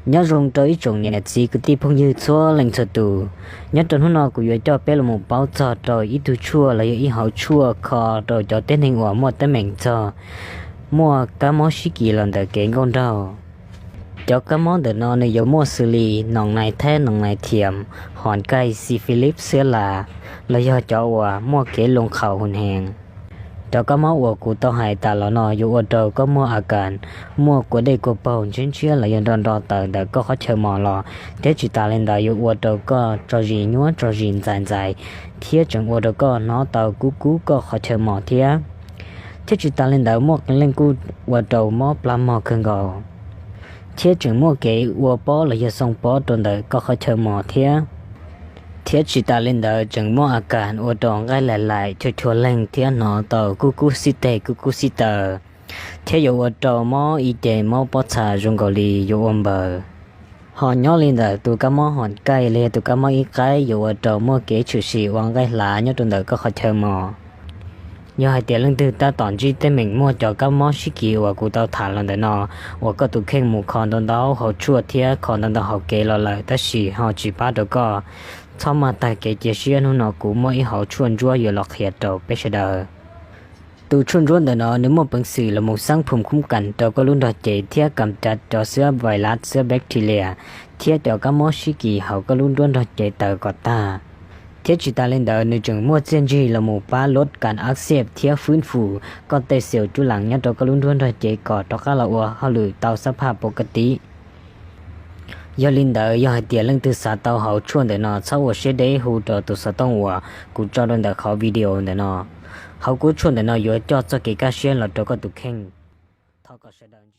Nyob zoo rau ib tsoom niam txiv kwv tij phooj ywg txhua leej txhua tus. Nyob rau hnub no kuv yuav coj peb los mus paub txog rau ib tug tshuaj los yog ib hauv tshuaj kho rau cov tib neeg uas muaj teeb meem txog muaj kab mob sib kis los ntawm kev nkauj nraug. Cov kab mob ntawm no nws yuav muaj xws li noos nais theb, noos nais thiam, hom kaij, xi philip, xwab las, los yog cov uas muaj kev loo qhaum hwv heev. Cov kab mob uas kuv tau hais tas los no yuav ua rau koj muaj a kas muaj kua dej kua paug ntshiab ntshiab los yog nro nro taws ntawm koj qhov chaw mos los, thiab tsis tas li ntawd yuav ua rau koj tso zis nyuab tso zis ntxais ntxais, thiab tseem ua rau koj hnov tau kub kub koj qhov chaw mos thiab. Thiab tsis tas li ntawd muaj qee leej kuj ua rau mob plas mog kawg nkaus, thiab tseem muaj kev ua pob los yog xoo pob rau ntawm koj qhov chaw mos thiab. Thiab tsis tas li ntawd tseem muaj a kas ua rau nqaij laim laim chua chua leeg thiab hnov tau kub kub xib teg kub kub xib taw, thiab yuav ua rau mob ib ce mob pob txha zoo nkaus li yuav ua npaws. Ho nyob li ntawm tus kab mob hom kaij los yog tus kab mob ib qaib yuav ua rau muaj kev tshwm sim ua nqaij hlav nyob rau ntawm koj qhov chaw mos. Yog hais tias leej twg tab tom ntsib teeb meem muaj cov kab mob sib kis uas kuv tau tham los ntawm no, uas koj tus kheej mus kho ntau ntau hauv tshuaj thiab kho ntau ntau hauv kev los lawm tab sis ho tsis pab rau koj, txhob maj tag kev cia siab, hnub no kuv muaj ib hauv tshuaj ntsuab yuav los qhia rau peb sawv daws. Tus tshuaj ntsuab ntawm no nws muaj peev xwm los mus xab phum khub kas rau koj lub nrog cev thiab kam cav cov xwb vais lav xwb bacteria thiab cov kab mob sib kis hauv koj lub nruab nrog cev tawm kom tag. Thiab tsis tas li ntawd nws tseem muaj txiaj ntsig los mus pab lub kas ab xiaj thiab fwb fum koj tej xi cub las nyob rau koj lub nruab nrog cev kom rov qab los ua hauj lwm tau xab phaj pov ka tiv. Yog li ntawd yog hais tias leej twg xav tau hauv tshuaj ntawm no txhob ua siab deb hu rau tus xov tooj uas kuv tso rau ntawm qhov video ntawm no. Hauv kuv tshuaj ntawm no yuav coj txoj kev kaj siab los rau koj tus kheej. Thov kom sawv daws